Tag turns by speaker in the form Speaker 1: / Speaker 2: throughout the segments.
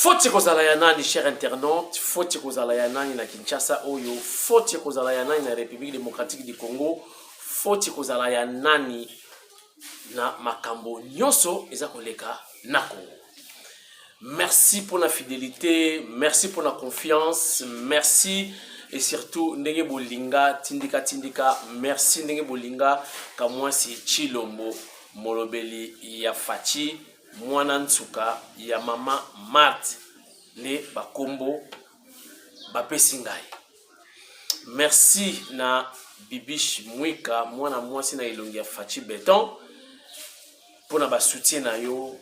Speaker 1: Faute ekozala ya nani, cher internaute? Faute ekozala ya nani na Kinshasa oyo? Faute ekozala ya nani na République démocratique du Congo? Faute ekozala ya nani na makambo nyonso eza koleka na Congo? Merci pour la fidélité, merci pour la confiance, merci et surtout ndenge bolinga Tindika Tindika, merci ndenge bolinga Kamwasi Chilombo, molobeli ya Fachi, mwana nsuka ya mama Marthe, nde bakombo bapesi ngai. Merci na Bibish Mwika, mwana mwasi na elongi ya Fachi Beton, mpona basoutien na yo,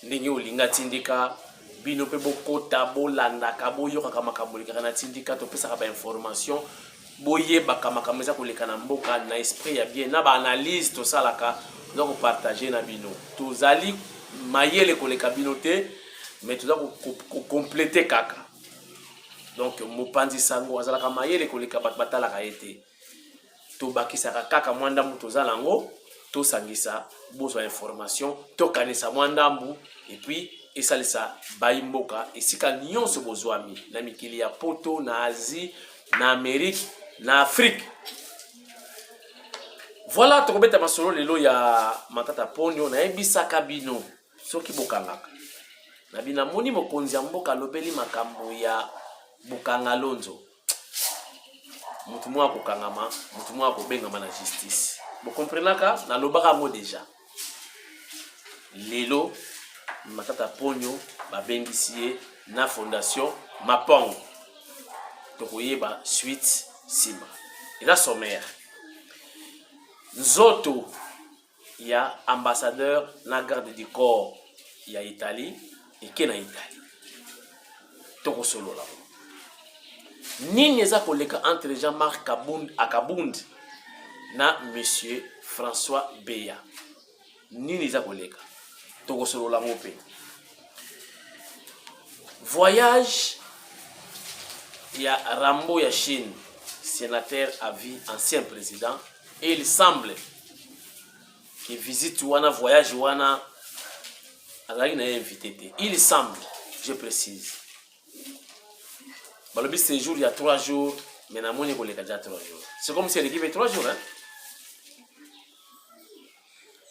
Speaker 1: ndenge olinga Tindika. Bino mpe bokota, bolandaka, boyokaka makambo elekaka na Tindika. Topesaka bainformation, boyebaka makambo eza koleka na mboka na esprit ya bien, na baanalyse tosalaka, toza kopartage na bino. Tozali mayele koleka bino te, mais toza kocompléter kaka. Donc mopanzi sango azalaka mayele koleka bato batalaka ye te. Tobakisaka kaka mwa ndambu toza nango, tosangisa, bozwa information, tokanisa mwa ndambu, et puis esalisa bayi mboka esika nyonso bozwami, na mikili ya Poto, na Asie, na Amérique, na Afrique. Voilà, tokobeta masolo lelo ya Matata Ponyo. Nayebisaka bino, soki bokangaka na bino, namoni mokonzi ya mboka alobeli makambo ya Bukanga Lonzo, mutu moko akokangama, mutu moko akobengama na justice. Bokomprenaka, nalobaka yango déjà. Lelo Matata Ponyo babengisi ye na fondation Mapongo. Tokoyeba suite nsima. Eza sommaire. Nzoto ya ambassadeur na garde du corps ya Italie eke na Italie. Tokosolola nini eza koleka entre Jean-Marc Kabund Akabund na monsieur François Beya. Nini eza koleka, tokosolola yango mpe. Voyage ya Rambo ya Chine, sénateur à vie, ancien président, et il semble que visite wana, voyage wana, azalaki na ye invité te. Il semble, je précise. Balobi séjour ya 3 jours, mais namoni koleka déjà 3 jours. C'est comme si eleki mpe 3 jours, hein?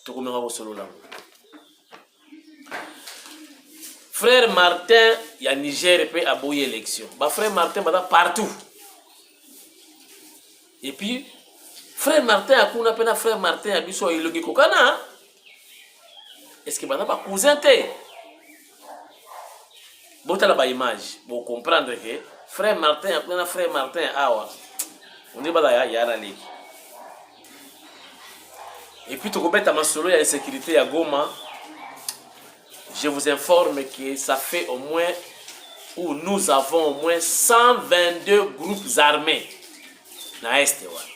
Speaker 1: Tokomeka kosolola yango. Frère Martin ya Niger mpe aboyi élection. Bafrère Martin baza partout. Et puis frère Martin ya kuna mpe na frère Martin ya biso elongi kokana. Est ce que baza bacousin te? Botala baimage, bocomprendre ke frère Martin ya kuna na frère Martin ya awa onde baza ya na leki. Et puis tokobeta masolo ya insécurité ya Goma. Je vous informe que ça fait au moins, ou nous avons au moins 122 groupes armés na Est wana.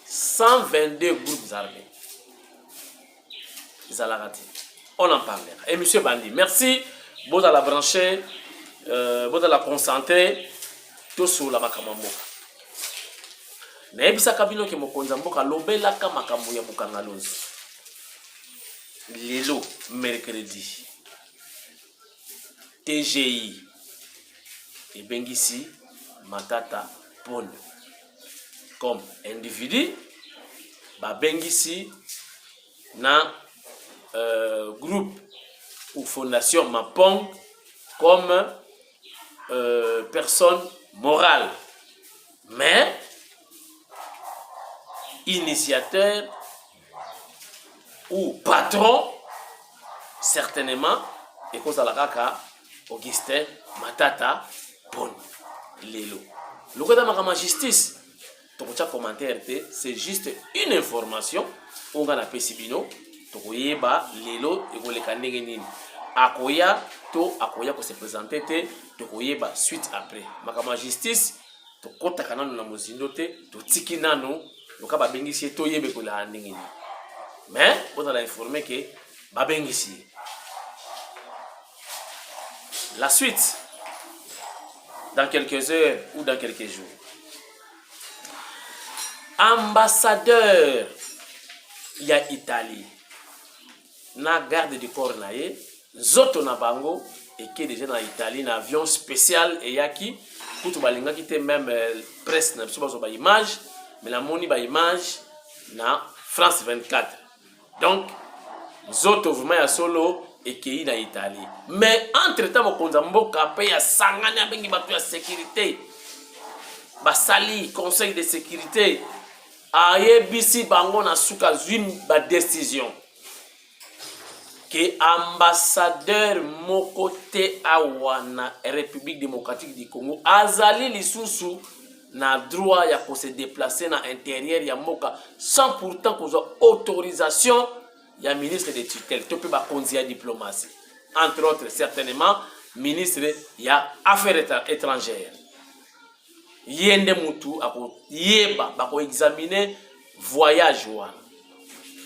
Speaker 1: 122 groupes armés ezalaka te. On en parlera. Et monsieur Bandi, merci. Bozala branché, bozala concentré. Tosolola makambo ya mboka. Nayebisaka bino ke mokonzi ya mboka alobelaka makambo ya Bukanga Lonzo. Lelo mercredi, TGI ebengisi Matata Ponyo comme individu, babengisi na groupe ou fondation Mapong comme personne morale, mais initiateur ou patron certainement ekozala kaka Augustin Matata Ponyo. Lelo lokola makambo ya justice, tokotia commentaire te. C'est juste une information oyo nga napesi bino. Tokoyeba lelo ekoleka ndenge nini, akoya to akoya kose présenter te. Tokoyeba suite après. Makambo ya justice, tokɔtaka nano na mozindo te. Totiki nano loka babengisi ye, toyeba ekoleka ndenge nini. Mais bozala informé ke babengisi ye. La suite dans quelques heures ou dans quelques jours. Ambassadeur ya Italie na garde du corps na ye, nzoto na bango eke deja na Italie na avion spécial eyaki. Kutu balingaki te même presse na biso bazwa baimage, mais namoni baimage na France 24. Donc nzoto vraiment ya solo ekei na Italie. Mais entre temps, mokonzi ya mboka mpe asangani, abengi bato ya sécurité, basali conseil de sécurité, ayebisi bango na suka, azwi badécision ke ambassadeur moko te awa na République démocratique du Congo azali lisusu na droit ya kose déplacer na intérieur ya mboka sans pourtant kozwa autorisation ya ministre de tutelle to mpe bakonzi ya diplomatie, entre autres certainement ministre ya Affaires étrangères. Ye nde mutu akoyeba, bakoexamine voyage wana.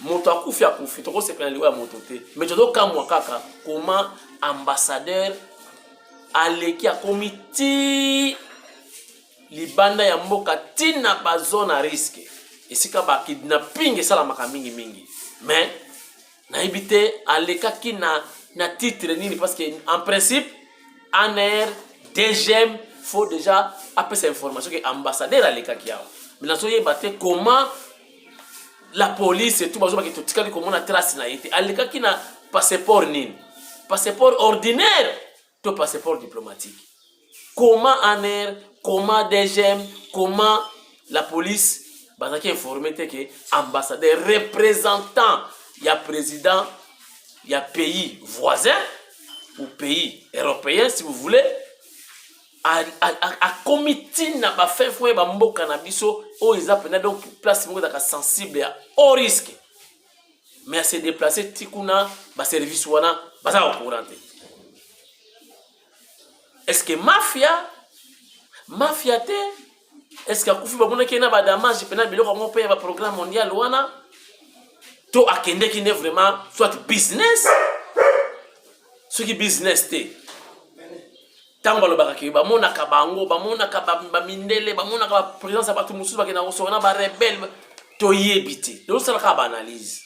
Speaker 1: Moto akufi, akufi, tokosepela liwa ya moto te, mais tozokamwa kaka comment ambassadeur aleki, akomi ti libanda ya mboka, ntina bazone à risque, esika bakidnapping esalamaka mingimingi. Mais nayebi te alekaki na titre nini, parce que en principe ANR, DGM faut déjà apesa information ke ambassadeur alekaki awa. Mais nazoyeba te comment la police et tout bazobaki totikali komona trace na ye te. Alekaki na passeport nini? Passeport ordinaire to passeport diplomatique? Comment ANR, comment DGM, comment la police bazalaki informé te ke ambassadeur, représentant ya président ya pays voisin ou pays européen si vous voulez, akomi ntina bafin fond ya bamboka na biso oyo eza mpenza donc place moko ezalaka sensible, ya haut risque, mais ase déplace ti kuna, baservice wana baza au courant te? Est ce que mafia, mafia te? Est ce que akufi, bamonaki ye na badamage mpena biloko yango mpe ya baprogramme mondial wana, to akendeki nde vraiment soit business? Soki business te, ntango balobaka ke bamonaka bango, bamonaka bamindele, bamonaka baprésence ya bato mosusu bakenda kosoka na barebele, toyebi te. Tozosalaka baanalyse,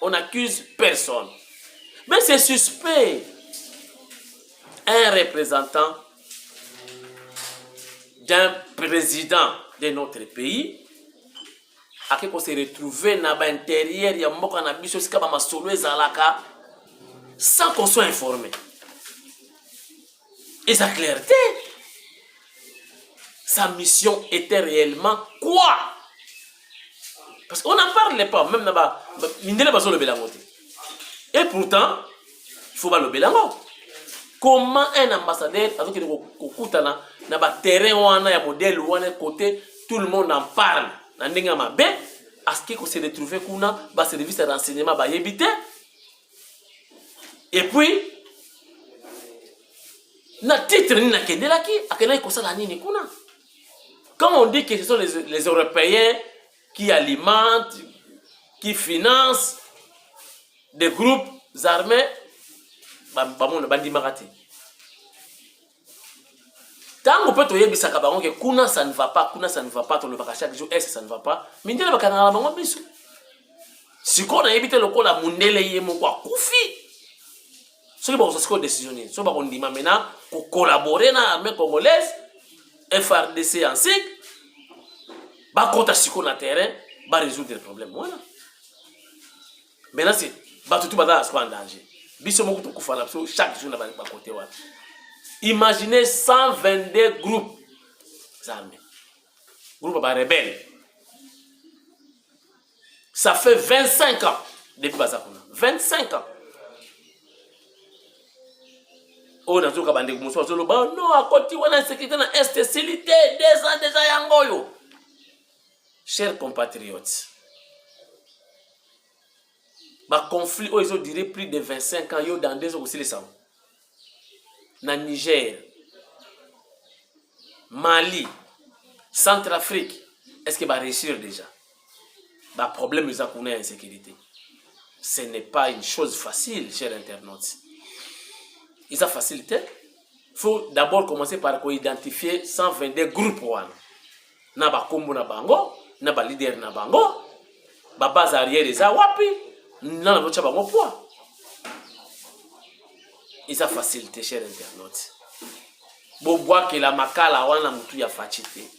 Speaker 1: on accuse personne, mais c'est suspect. Un représentant d'un président de notre pays ake kose retrouver na baintérieur ya mboka na biso, esika bamasolo ezalaka, sans qu'on soit informé, eza clair te. Sa mission était réellement quoi? Parce qu'on n'en parle pas, même na ba mindele bazolobela yango te, et pourtant il faut balobela yango. Comment un ambassadeur azokende kokutana na baterrain wana ya modèle wana, côté tout le monde en parle na ndenge ya mabe, aske kose retrouver kuna, baservice ya renseignement bayebi te? Et puis na titre nini akendelaki? Akendaki kosala nini kuna? Quand on dit que ce sont les Européens qui alimentent, qui financent des groupes armés, bamona bandimaka te. Ntango mpe toyebisaka bango ke kuna ça ne va pas, kuna ça ne va pas, tolobaka chaque jour est ça ne va pas, mindele bakangaka na bango biso. Sikoyo nayebi te, lokola mundele ye moko akufi, soki bakozwa sikoyo décision nini, soki bakondima maintenant kocollaborer na armée congolaise, FARDC en sigle, bakota sikoyo na terrain, barésoudre problème wana. Maintenant c'est bato tu baza sikoyo en danger. Biso moko tokufa na biso chaque jour na bakote wana. Imaginez 122 groupes armés, groupe barebelle, ça fait 25 ans depuis baza kuna, 25 ans. Oyo nazoyoka bandeko mosusu bazoloba: "Non, akoti wana, insécurité na Est esili te, 2 ans déjà yango oyo." Chers compatriotes, baconflit oyo ezodure plus de 25 ans, yo dans 2 ans kosilisa ngo? Na Niger, Mali, Centrafrique, est ce que baréussir déjà? Baproblème eza kuna ya insécurité, ce n'est pas une chose facile, cher internaute, eza facile te. Faut d'abord commencer par koidentifier 122 groupes wana na bakombo na bango, na baleader na bango, babase arrière eza wapi, nana totya bango poids. Eza facile te, cher internaute. Bobwakela makala wana mutu ya Fatshi te.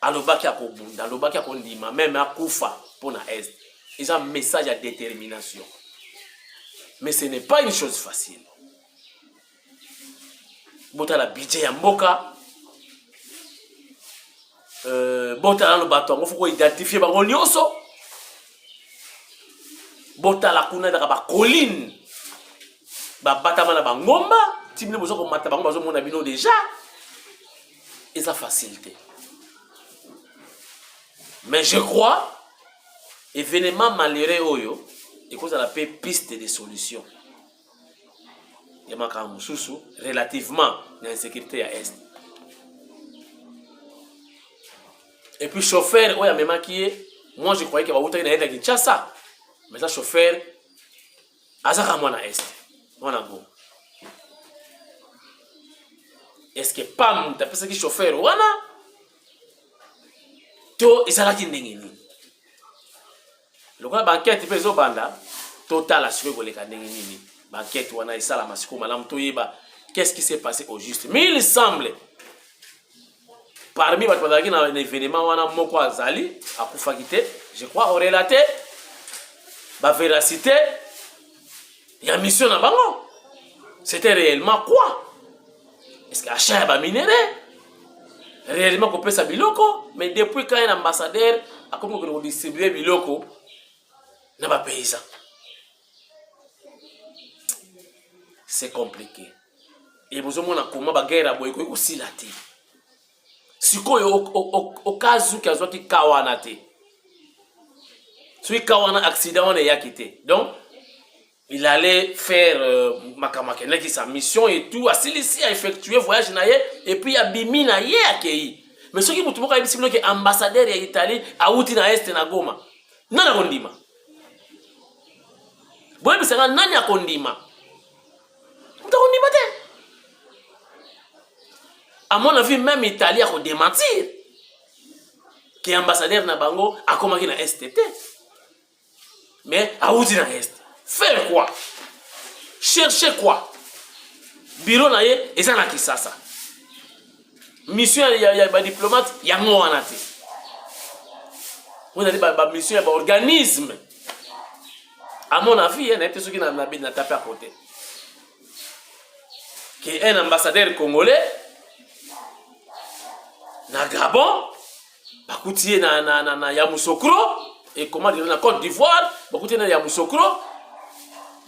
Speaker 1: Alobaki akobunda, alobaki akondima meme akufa mpo na Est. Eza message ya détermination. Mais ce n'est pas une chose facile. Botala budget ya mboka. Botala nano bato yango, foko identifier bango nyonso. Botala kuna ezaka bacolline, babatama na bangomba, ti bino boza komata, bango bazomona bino déjà. Eza facile te, mais je crois événement malheureux oyo ekozala mpe piste de solution ya makambo mosusu relativement na insécurité ya Est. Et puis chauffeur oyo amemaki ye, moi je croyais ke bawutaki na ye na Kinshasa, mais eza chauffeur azaka mwana Est, mwana Goma. Est-ce que PAM moto apesaki chauffeur wana to ezalaki ndenge nini? Lokola bankete mpe ezobanda, totala sikoyo koleka ndenge nini bankete wana esalama sikoyo malamu, toyeba qu'est-ce qui s'est passé au juste. Mais il semble parmi bato bazalaki na événement wana, moko azali akufaki te. Je crois orelate bavéracité ya mission na bango, c'était réellement quoi? Est-ce que achat ya baminerais, réellement kopesa biloko? Mais depuis quand un ambassadeur akomi kokende kodistribue biloko na bapaysan? C'est compliqué. E bozomona koma baguerre ya boye ekoki kosila te. Sikoyo okazuki azwaki ka wana te, soki ka wana accident wana eyaki te, donc il allait faire makambo, akendaki sa mission et tout, asilisi, aeffectue voyage na ye et puis abimi na ye, akei. Mais soki motu moko ayebisi bino ke ambassadeur ya Italie awuti na Est na Goma, nani akondima? Boyebisanga, nani akondima? Moto akondima te. À mon avis, même Italie akodémentir ke ambassadeur na bango akomaki na Est te, mais awuti na Est faire quoi, chercher quoi? Bureau na ye eza na Kisasa, mission ya badiplomate yango wana te. Oyo ezali bamission ya baorganisme. À mon avis, nayebi te soki na tape à côté ke un ambassadeur congolais na Gabon bakuti ye na Yamoussoukro et comment dire, na Côte d'Ivoire bakuti ye na Yamoussoukro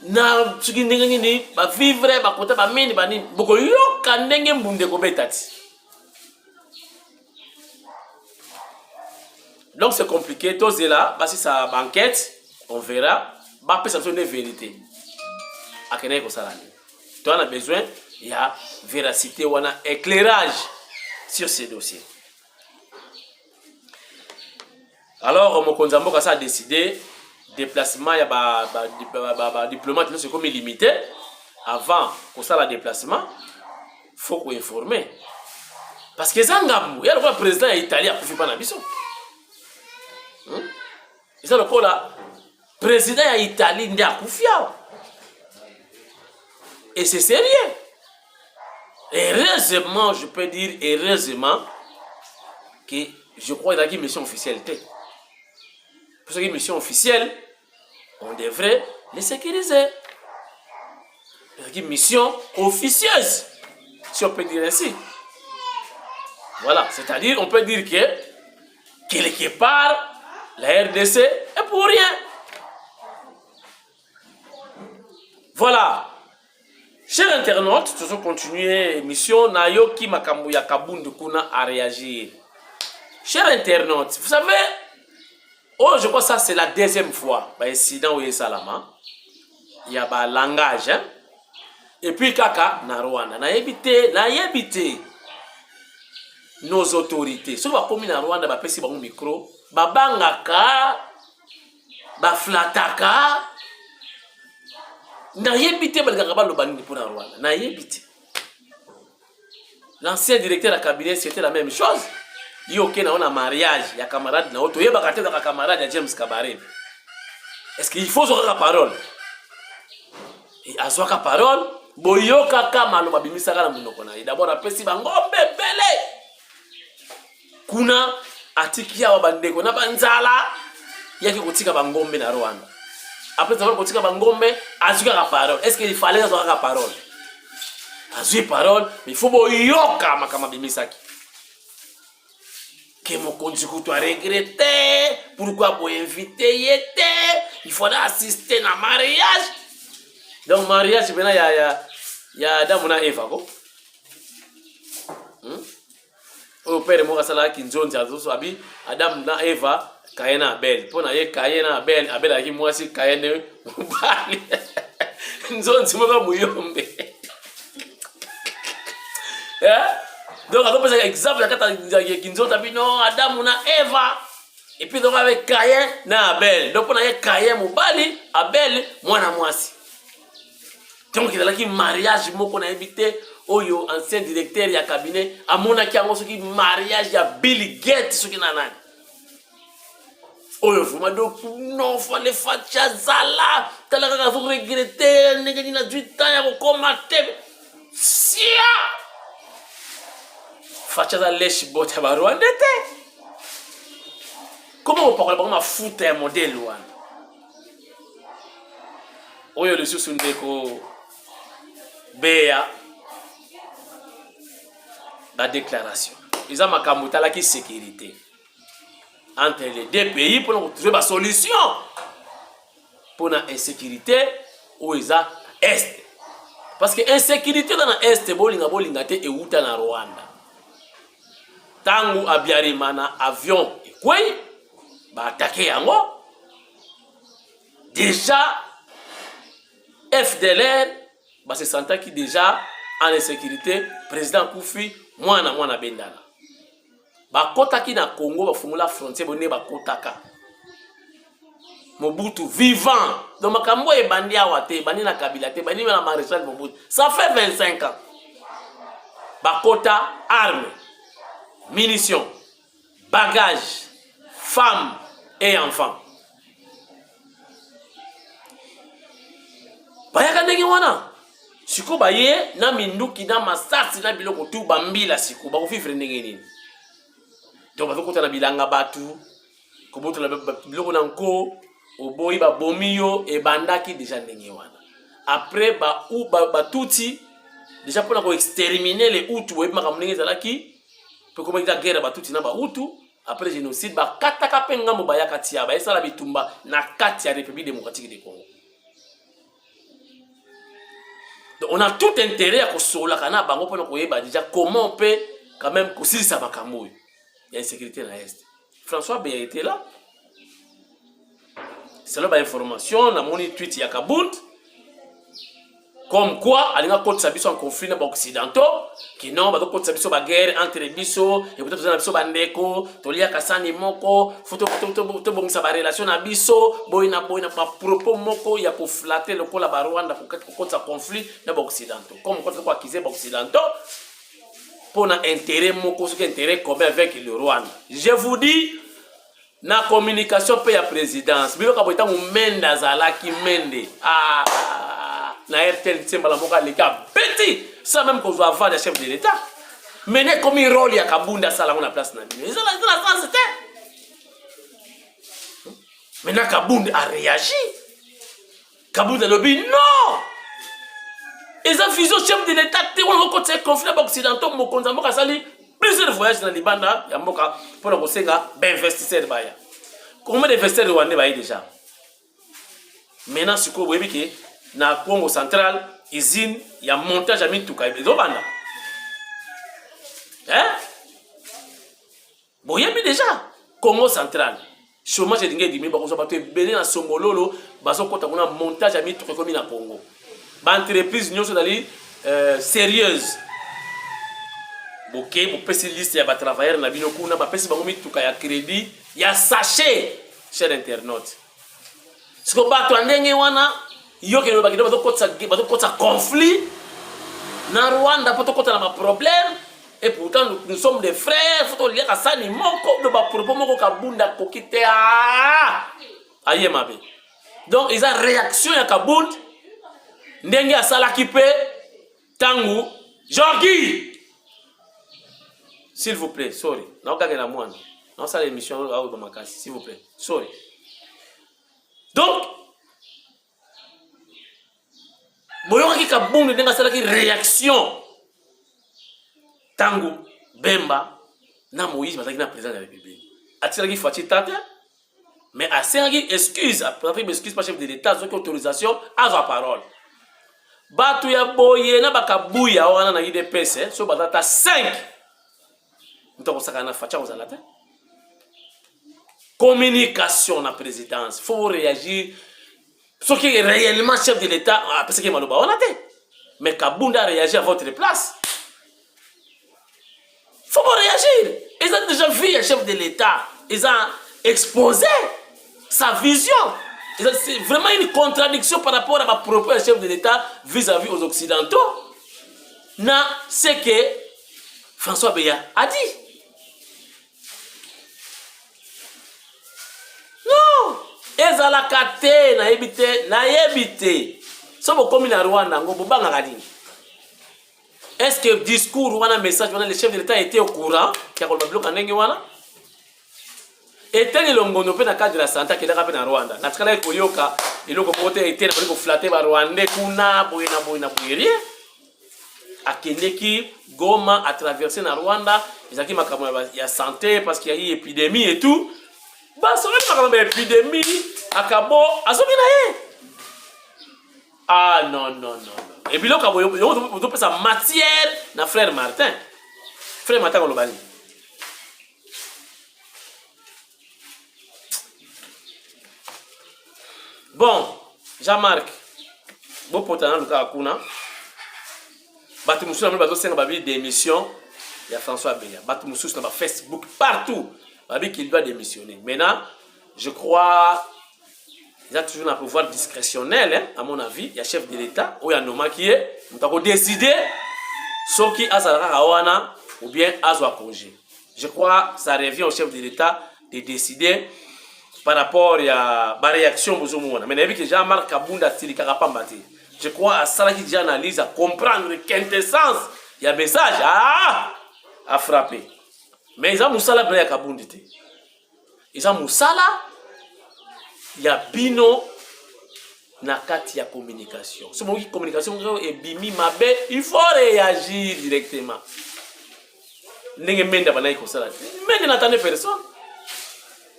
Speaker 1: na soki ndenge nini, bavivre bakota bamini banini, bokoyoka ndenge mbunde ekobeta ti. Donc c'est compliqué. Tozela basisa baenquête, on verra. Bapesa biso nde vérité, akendaki kosala nini. Toza na besoin ya véracité wana, éclairage sur ces dossiers. Alors mokonzi ya mboka asa décidé déplacement ya badiplomate nyonso ekomi limité. Avant kosala déplacement, faut koinformer, parce que eza ngambu ya lokola président ya Italie akufi mpa na biso, Eza lokola président ya Italie nde akufi awa, et c'est sérieux. Heureusement, je peux dire heureusement que je crois ezalaki mission officielle te. Soki mission officielle, on devrait les sécuriser. Ezalaki mission officieuse, si on peut dire ainsi. Voilà, c'est-à-dire on peut dire que quelque part la RDC est pour rien. Voilà. Chers internautes, toujours continuer émission. Nayoki makambo ya Kabundu kuna à réagir. Chers internautes, vous savez, oh, je crois que ça c'est la deuxième fois, bah, incident où salama. Il y a ba langage, hein? Et puis kaka na Rwanda, nayebi te, nayebi te. Nos autorités, soki bakomi na Rwanda, bapesi bango micro, babangaka, baflataka, nayebi te balingaka baloba nini mpona Rwanda, nayebi te. L'ancien directeur ya cabinet, c'était la même chose. Ye oke na yo na mariage ya camarade na yo, toyebaka te ezaka camarade ya James Kabarebe. Est ce que il faut ozwa kaka parole? Azwaka parole, boyokaka maloba abimisaka na monoko na ye. D'abord apesi bangombe ebele kuna, atiki awa bandeko na banzala, yaki kotika bangombe na Rwanda. Après avoir kotika bangombe, azwi kaka parole. Est ce que il fallait azwa kaka parole? Azwi parole, mais il faut boyoka makambo abimisaki ke mokonzi kutu aregrete pourquoi boinvite ye te, il faut assister na mariage. Donc mariage mpena ya Adamu na Eva ko, Oyo pere moko asalaka kinzonzi, azoso abi Adamu na Eva, Kaye na Abel. Mpo na ye, Kaye na Abel, Abel azalaki mwasi, Kaye nde mobali. Nzonzi moko muyombe, eh? Donc azopesa exemple na kati ya kinzonzi bino Adamu na Eva, et puis donc avec Caïn na Abel. Donc mpo na ye, Caïn mobali, Abel mwana mwasi. Donc ezalaki mariage moko nayebi te oyo ancien directeur ya cabinet amonaki yango, soki mariage ya Bill Gates, soki na nani oyo. Vraiment, donc non, fallait Fatshi azala. Tala kaka, azoregrete ndenge nini azwi temps ya kokoma te. Sia Fatshi aza lèche-bottes ya Barwandais te. Koma kopakola bango mafuta ya modele wana. Oyo lisusu ndeko Beya, badéclaration eza makambo etalaki sécurité entre les deux pays mpona kotrouver basolution mpona insécurité oyo eza na Est, parce que insécurité eza na Est, bolinga bolinga te, ewuta na Rwanda. Ntango Habyarimana avion ekwei, baattaquer yango déjà, FDLR base sentaki déjà en insécurité. Président akufi, mwana mwana bendana. Bakɔtaki na Congo, bafungola frontière bone, bakɔtaka Mobutu vivant. Donc makambo oyo ebandi awa te, ebandi na Kabila te, ebandi na maréchal Mobutu. Ça fait 25 ans. Bakɔta arme, munitions, bagage, femmes et enfants. Bayaka ndenge wana. Sikoyo baye na minduki, na masasi, na biloko tu. Bambila sikoyo bakovivre ndenge nini? Donc bazokota na bilanga, bato kobotola biloko na nko, oboyi, babomi yo. Ebandaki déjà ndenge wana. Après Batutsi déjà mpona koexterminer les Hutu, boyebi makambo ndenge ezalaki mpe komaki guerre ya Batutsi na Bahutu. Après génocide, bakataka mpe ngambo, bayaka tia bayesala bitumba na kati ya République démocratique du Congo. Donc on a tout intérêt ya kosololaka na bango mpona koyeba déjà comment on peut quand même kosilisa makambo oyo ya insécurité na Est. François Beya était là. Selon bainformation, namoni tweet ya Kabund comme quoi alingi akotisa biso en conflit na baoccidentaux, kino bazokotisa biso baguerre entre biso. Ekuta toza na biso bandeko, toliaka sani moko, faut tobongisa barelation na biso boye na boye, na bapropos moko ya koflatter lokola Barwanda, kokotisa conflit na baoccidentaux, comme quoi koaccuser baoccidentaux mpona intérêt moko, soki intérêt commun avec le Rwanda. Je vous dis, na communication mpe ya présidence, biloko boye, ntango Mende azalaki, Mende, ah, na RTL ntiembala moko aleki abeti sans même kozwa aval ya chef de l'État. Mene ekomi rôle ya Kabunda asala yango na place na bino, eza na sens te. Maintenant Kabunda a réagi. Kabunda alobi non, eza vision chef de l'État te wana okotisa conflit na baoccidentaux. Mokonzi ya mboka asali plusieurs voyages na libanda ya mboka mpona kosenga bainvestisseur baya. Combien d'investisseurs rwandais baye déjà? Maintenant sikoyo boyebi ke na Congo Central, usine ya montage ya mituka ezobanda, hein? Boyebi déjà Congo Central, chômage elingi edimi, bakozwa bato ebele na Songololo, bazokɔta kuna, montage ya mituka ekomi na Congo. Baentreprise nyonso ezali sérieuse, boke bopesi liste ya batravailleur na bino kuna, bapesi bango mituka ya crédit ya sachet. Cher internaute, siko bato ya ndenge wana yokende bakende bazokotisa conflit na Rwanda mpo tokɔta na baproblème, et pourtant nous sommes des frères, faut toliaka sani moko. Do bapropos moko Kabunda akoki te aye mabe. Donc eza réaction ya Kabund. Ndenge asalaki mpe ntango Georgie. S'il vous plaît, sorry. Naokangela mwana. Naosala émission aoyo makasi, s'il vous plaît. Sorry. Donc boyokaki kabundu ndenge asalaki réaction ntango bemba na moïse bazalaki na président de la république atikalaki faci tata mais asengaki excuse apesaki excuse pa chef de l'état azwaki autorisation azwa parole bato ya boye na bakabuya wana na idps eh, so baza ata 5 moto akosakana na faci akozala te communication na présidence faut réagir soki réellement chef de l'état apesaki maloba wana te mais kabunda a réagi à votre place faut ko réagir eza déjà vu ya chef de l'état eza exposé sa vision c'est vraiment une contradiction par rapport à ma propos ya chef de l'état vis-à-vis aux occidentaux na ce que François Beya a dit non ezalaka te nayebi te nayebi te so bokomi na rwanda yango bobangaka nini est ce que discours wana message wana le chef de l'état était au courant ya koloba biloko ya ndenge wana eteni longondo mpe na cadre ya sante akendaka mpe na rwanda natikalaki koyoka eloko moko te eteni abandi koflate barwandais kuna boye na boye na boye rien akendeki goma atraverse na rwanda ezalaki makambo ya sante parce qu'il y a eu épidémie et tout basololi makambo ya épidémie akabo azoki na ye ah non non non e biloko ya boye ozopesa matière na frère martin frère martin akoloba nini bon jean-marc bopota nanu kaka kuna bato mosusu na bino bazosenga babi démission ya françois beya bato mosusu na bafacebook partout babi qu'il doit démissionner maintenant je crois eza toujours na pouvoir discrétionnel hein, à mon avis ya chef de l'état oyo anomaki ye moto akodécide soki azala kaka wana ou bien azwa congé je crois ça revient au chef de l'état de décider par rapport ya baréaction bozomona mais nayebi ke jean marc kabunda asilikaka pamba te je crois asalaki déjà analyse acomprendre quintessence ya message ah afrappe mais eza mosala mpena ya kabundi te eza mosala ya bino na kati ya communication so boyoki communication moko ebimi mabe il faut réagir directement ndenge mende abandaki kosala te mende n'attendait personne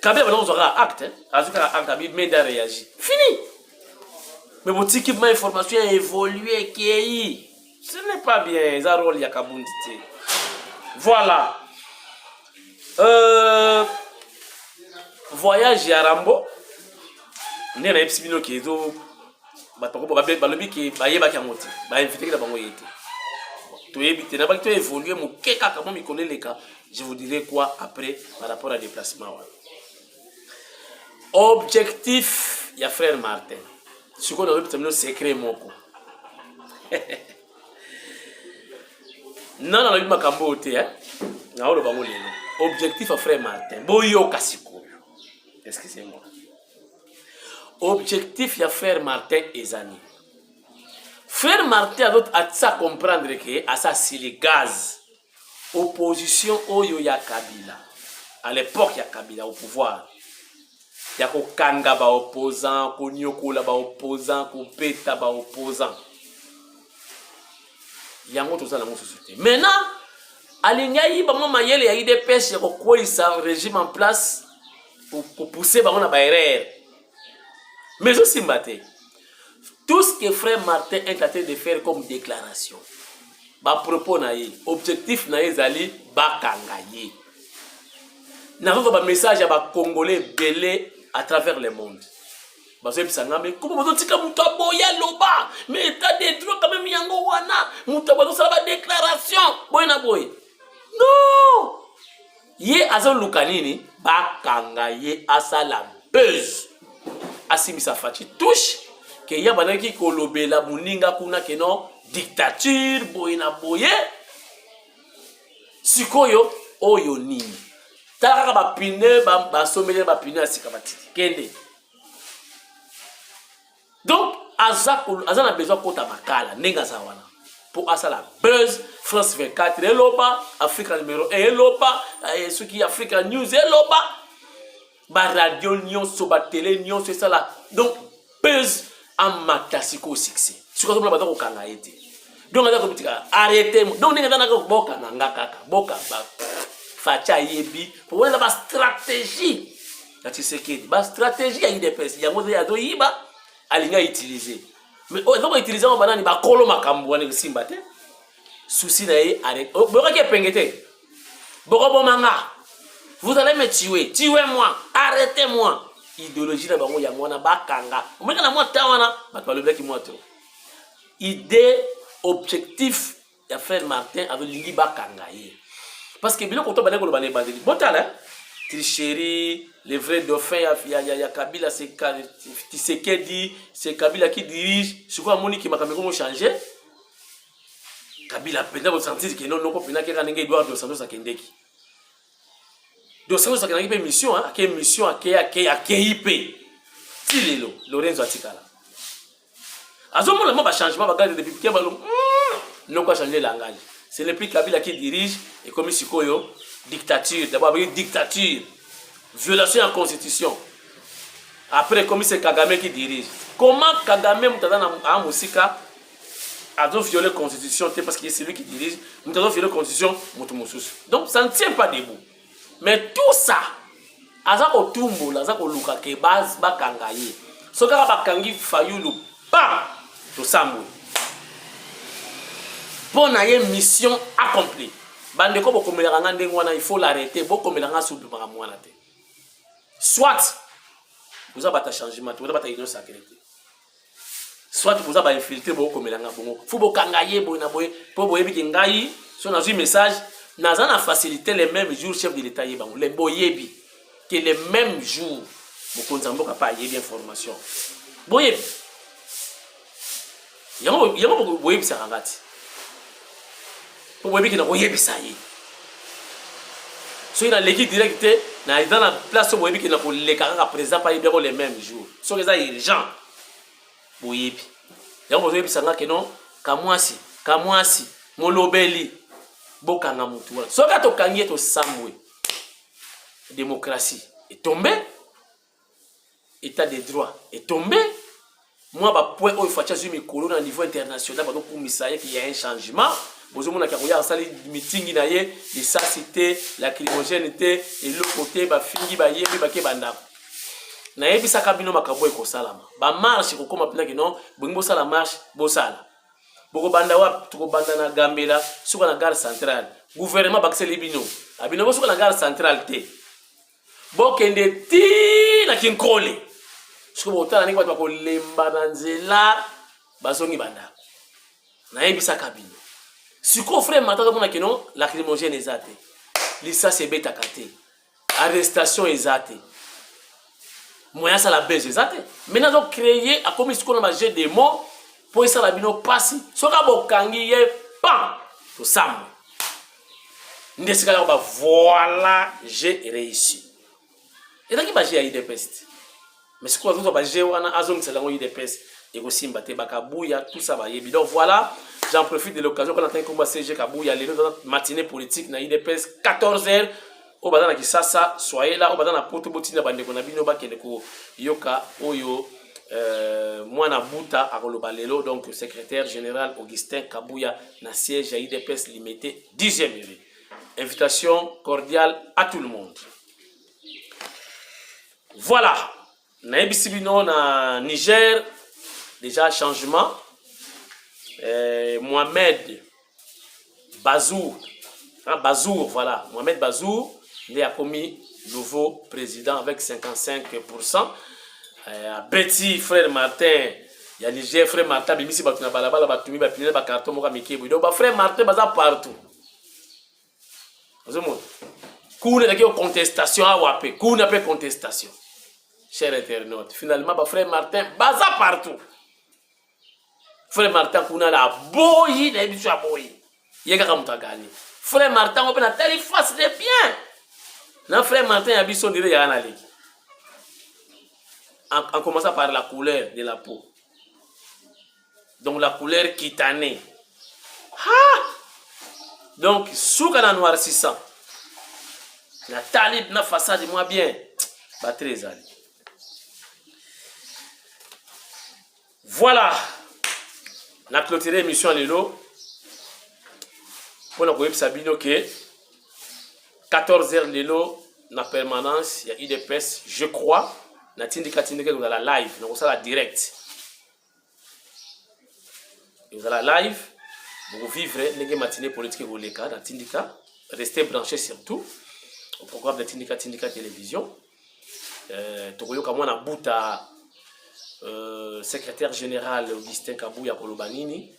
Speaker 1: kabila abandaki kozwa kaka acte azwi kaka acte abi mende a réagi fini mais botiki ma information ya évolue ekei ce n'est pas bien eza role ya kabundi te voilà euh, voyage ya rambo nde nayebisi bino ke ezo bato balobi ke bayebaki yango te bainviteki na bango ye te toyebi te nabaki to évolue moke kaka mwa mikolo eleka je vous dirai quoi après par rapport à déplacement wana objectif ya frère martin sikoyo nazobisa bino secret moko nana nalobi makambo oyo te naoloba yango lelo objectif ya frère martin boyoka sikoyo excusez moi objectif ya frère martin eza nini frère martin atisa comprendre ke asa asili gaz opposition oyo ya kabila à l'époque ya kabila au pouvoir ya kokanga ba opposant koniokola ba opposant kobeta ba opposant yango toza nango susu te maintenant alingi ayiba mwa mayele ya idps ya kokweyisa régime en place kopousse bango na baerreur mais ezosimba te tout ce que frère martin est en train de faire comme déclaration bapropos na ye objectif na ye ezali bakanga ye nazozwa bamessage ya bacongolais ebele à travers le monde bazoyebisa nga me koma bazotika moto aboya aloba mais état de droit quand même yango wana moto bazosala badéclaration boye na boye non ye azoluka nini bakanga ye asala buzz asimbisa faci touche ke ye abandaki kolobela moninga kuna ke non dictature boye na boye sikoyo oyo nini tala kaka bapine basombeli na bapine ya sika batiki kende donc Aza, aza na besoin akota Makala ndenge aza wana mpo asala buzz. France 24 eloba, Africa numéro 1 eloba, soki Africa News eloba, baradio nyonso, batele nyonso esala. Donc buzz, amata sikoyo succès. Sikoyo azomona baza kokanga ye te, donc aza kobitika arrête. Donc ndenge aza naka, bokanga nga kaka, bokanga Fatshi. Ayebi po wana eza bastratégie ya Tshisekedi, bastratégie ya UDPS. Yango azoyiba, alingi autiliser, mais oyo eza koutiliser yango banani bakolo makambo wana ekosimba te. Souci na ye, boyokaki epenge te, bokoboma nga, vous allez me tuer, tuez moi, arrêtez moi. Idéologie na bango yango wana. Bakanga omeka na mwa temps wana, bato balobelaki mwa trop. Idée, objectif ya frère Martin, azolingi bakanga ye parce que biloko to bandaki koloba na ebandeli, botala tricherie, le vrai dauphin ya Kabila, c'est Tshisekedi, c'est Kabila qui dirige. Sikoyo amoniki makambo ekomo changer. Kabila mpenza bosentir ke nonoko mpenza keka ndenge Edouard Dos Santos akendeki. Dos Santos akendaki mpe mission, ake mission, ake, ake, akei mpe ti lelo Lorenzo atikala. Azomona mwa bachangement, bagarde républicain balo noko achanger langage. Ce n'est plus Kabila qui dirige, ekomi sikoyo dictature. D'abord abengi dictature, violation ya constitution. Après ekomi c'est Kagame qui dirige. Comment Kagame, moto aza na mosika, azoviole constitution te? Parce que c'est lui qui dirige. Moto azoviole constitution, moto mosusu. Donc ça ne tient pas debout. Mais tout ça, aza kotumbola, aza koluka ke bakanga ye. Soki kaka bakangi Fayulu, pam, tosambwe. Mpo na ye, mission accomplie. Bandeko, bokomelaka nga ndenge wana, il faut l'arrêter. Bokomelaka nga sudu makambo wana te. Soit boza bata changement te, boza bata union sacrée te, soit boza bainfiltré. Bokomela nga bongo, fu bokanga ye boye na boye, mpo boyebi ke ngai so nazwi message, naza na facilité. Le même jour, chef de l'État yebango. Le boyebi ke le même jour, mokonzi ya mboka mpe ayebi information. Boyebi yango, yango boyebisaka nga ti, mpo boyebi ke na koyebisa ye soki naleki direct te, na eza na place oyo boyebi ke na koleka kaka président mpe ayebi yango le même jour. Soki eza urgent, boyebi yango, bozoyebisa nga ke non, Kamwasi, Kamwasi molobeli, bokanga motu wana. Soki atokangi ye, tosambwe, démocratie etombe, état de droit etombe. Mwa bapoint oyo Fatshi azwi mikolo na niveau international, bazokumisa ye ke ya un changement. Bozomonaka koya asali mitingi na ye, lisasi te, lacrymogène te, eloko te, bafingi, bayebi, bake bandako. Nayebisaka bino makambo ekosalama, bamarche ekokóma mpena ke non, bolingi bosala marche, bosala. Bokobanda wapi? Tokobanda na Gambela, suka na gare centrale. Gouvernement bakiseli bino, abino bosuka na gare centrale te, bokende ti na Kinkole. Soki botala ndenge bato bakolemba na nzela, bazongi bandako. Nayebisaka bino. Sikoyo frère Martin azomona ke non, lacrymogène eza te, lisasi ebetaka te, arrestation eza te, moyen asala buzz eza te. Maintenant azocréer, akomi sikoyo na bajeu de mots mpo esala bino mpasi. Soki abokangi ye, pan, tosambwe nde esika yango ba voilà, j'ai réussi. Ezalaki bajeu ya UDPS te, mais sikoyo azozwa bajeu wana, azongisela yango UDPS, ekosimba te. Bakabuya, tout ça bayebi. Donc voilà, j'en profite de l'occasion quand natangi komba CG Kabuya. Lelo eza matinée politique na UDPS, 14 heures. Oyo baza na Kisasa, soyez là. Oyo baza na Poto, botinda bandeko na bino bakende koyoka oyo mwana buta akoloba lelo. Donc secrétaire général Augustin Kabuya na siège ya UDPS, Limete, 10e rue. Invitation cordiale à tout le monde. Voilà, nayebisi bino, na Niger déjà changement. Mohamed Bazour, hein, Bazour, voilà, Mohamed Bazour nde akomi nouveau président avec 55. Abeti frère Martin ya Niger. Frère Martin abimisi bato na balabala, batumi bapine, bacarton moko ya mike boye. Donc bafrère Martin baza partout. Ozomona kuna ezalaki contestation, awa mpe kuna mpe contestation. Cher internaute, finalement bafrère Martin baza partout. Frère Martin kuna na aboyi, nayebi biso aboyi ye kaka moto agani. Frère Martin ngo mpe natali face de bien na frère Martin ya biso, ndire yaka na leki, en commençant par la couleur de la peau. Donc la couleur kitane. Ha! Donc suka na noircissant. Na talib na façade moi bien. Batterie ezali. Voilà. Na clôturer émission lelo. Pona koyebisa bino ke 14h lelo na permanence ya UDPS, je crois, na tindika tindika kozala live, na kosala direct. Ezala live, bokovivre ndenge matinée politique ekoleka na tindika, restez branché surtout au programme de Tindika Tindika Télévision. Tokoyoka mwana buta secrétaire général Augustin Kabuya koloba nini,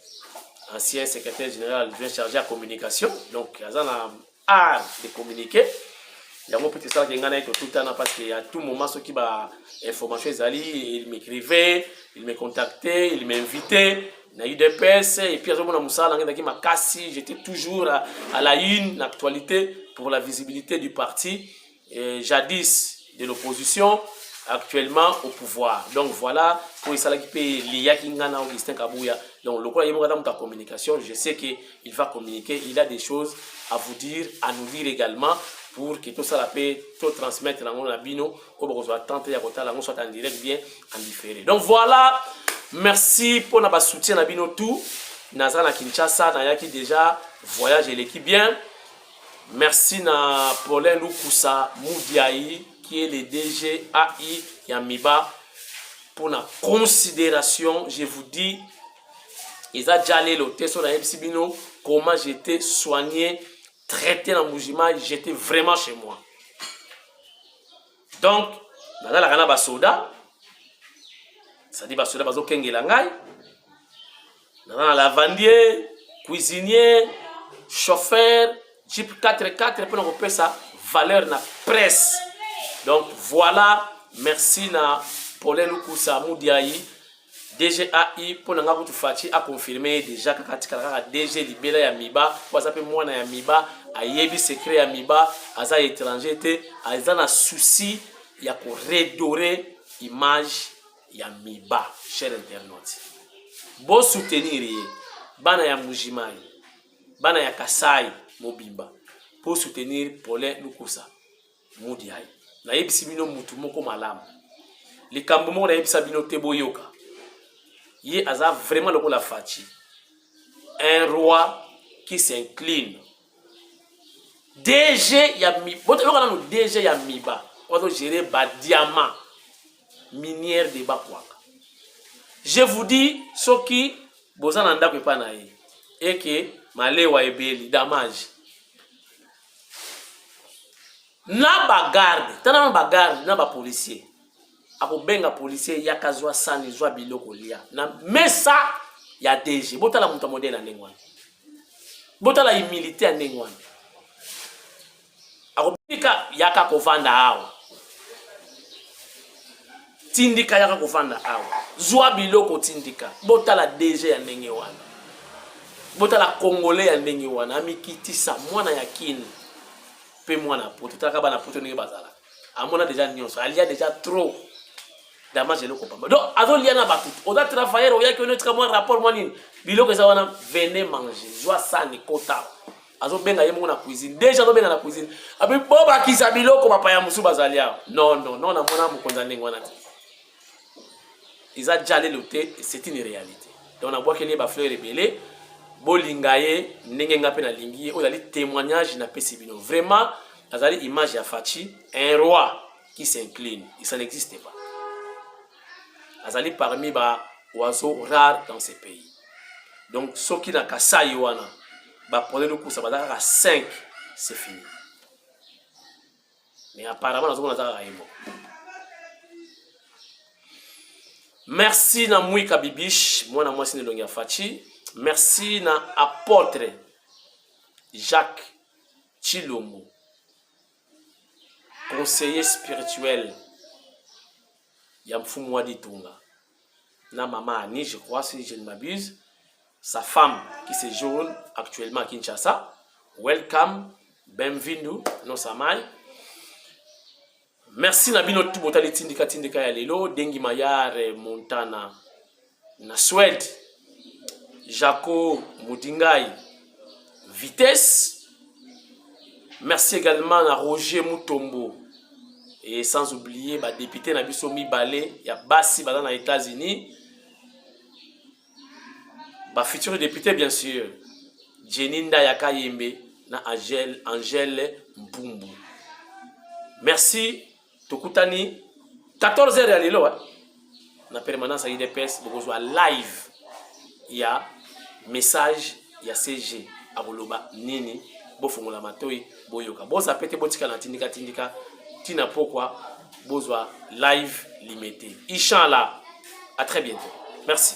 Speaker 1: ancien secrétaire général adjoint chargé à communication, donc aza na art de communiquer. Yango mpe tosalaki ngai na ye totutana parce que à tout moment soki ba information ezali, il m'écrivait, il me contactait, il m'invitait na UDPS. Et puis azomona mosala na ngai ezalaki makasi, j'étais toujours à la une na actualité pour la visibilité du parti, et jadis de l'opposition, actuellement au pouvoir. Donc voilà po esalaki mpe liyaki ngai na Augustin Kabuya. Donc lokola ye moko aza moto ya communication, je sais que il va communiquer, il a des choses à vous dire, à nous dire également, pour que tosala mpe totransmettre yango na bino oyo bokozwa tente ya kotala yango, soit en direct, bien en différé. Donc voilà, merci mpona basoutien na bino tout. Naza na Kinshasa, nayaki déjà, voyage eleki bien. Merci na Paulin Lukusa Mudiai qui est le DG AI ya Miba pour la considération. Je vous dis, eza dia lelo te so nayebisi bino comment j'étais soigné, traité na Mbujimayi. J'étais vraiment chez moi. Donc nazalaka na basoda, c'est-à-dire basoda bazokengela ngai, naza na lavandier, cuisinier, chauffeur, jeep 4-4 mpona kopesa valeur na presse. Donc voilà, merci na Paulin Lukusa Mudiai, DGAI. Mpo na nga kutu Fatshi aconfirme déjà kaka atikala kaka DG libela ya Miba, po aza mpe mwana ya Miba, ayebi secret ya Miba, aza étranger te, aza na souci ya koredorer image ya Miba. Cher internaute, bosoutenir ye, bana ya Mbujimayi, bana ya Kasai mobimba, mpo soutenir Paulin Lukusa Mudiai. Nayebisi bino mutu moko malamu, likambo moko nayebisa bino te, boyoka ye, aza vraiment lokola Fatshi, un roi qui s'incline. DG ya boyoka nano, DG ya Miba azogérer badiamant minière de Bakwanga. Je vous dis, soki boza na ndako epai na ye eke malewa ebeli damage na bagarde, tala na bagarde na bapolicier, akobenga policier: "Yaka, zwa sani, zwa biloko, lia na mesa ya DG." Botala moto ya modele ya ndenge wana, botala humilité ya ndenge wana. Akobika: "Yaka kovanda awa, tindika, yaka kovanda awa, zwa biloko, tindika." Botala DG ya ndenge wana, botala Congolais ya ndenge wana, amikitisa, mwana ya Kini mpe mwana Poto. Talaka bana Poto ndenge bazalaka, amona déjà nyonso, alia déjà trop damage, eloko pamba. Donc azolia na bato. Oza travailleur, oyaki ono tika mwa rapport mwa nini, biloko eza wana, venez manger, zwa sani, kota. Azobenga ye moko na cuisine, déjà azobenga na cuisine abi bobakisa biloko, bapaya mosusu bazali awa. Non, non, non, namona mokonzi ya ndenge wana te. Eza dia lelo te, c'est une réalité. Donc nabwakeli ye bafleur ebele, bolinga ye ndenge nga mpe nalingi ye. Oyo ezali témoignage napesi bino. Vraiment azali image ya Fatshi, un roi qui s'incline, et ça n'existe pas. Azali parmi ba oiseaux rares dans ce pays. Donc soki na Kasai wana baPaulin Lukusa baza kaka 5, c'est fini. Mais apparemment nazomona aza kaka ye moko. Merci na Mwika Bibish, mwana mwasi na elongi ya Fatshi. Merci na apôtre Jacques Chilombo, conseiller spirituel ya Mfumu wa Ditunga, na mama Annie, je crois, si je ne m'abuse, sa femme qui séjourne actuellement à Kinshasa. Welcome, benvindu no samai. Merci na bino tu botali Tindika Tindika ya lelo. Dengi Mayare Montana na Swede. Jaco Mudingai Vitesse. Merci également à Roger Mutombo. Et sans oublier ba député na biso mibale ya basi baza na États-Unis. Ba futur député bien sûr. Jenny Ndaya Kayembe na Angèle Angèle Mbumbu. Merci tokutani 14h ya lelo hein? Na permanence ya UDPS bokozwa live ya message ya CG akoloba nini. Bofongola matoi, boyoka, bozape te, botika na tindika tindika tina pokwa, bozwa live limité. Inchallah, à très bientôt, merci.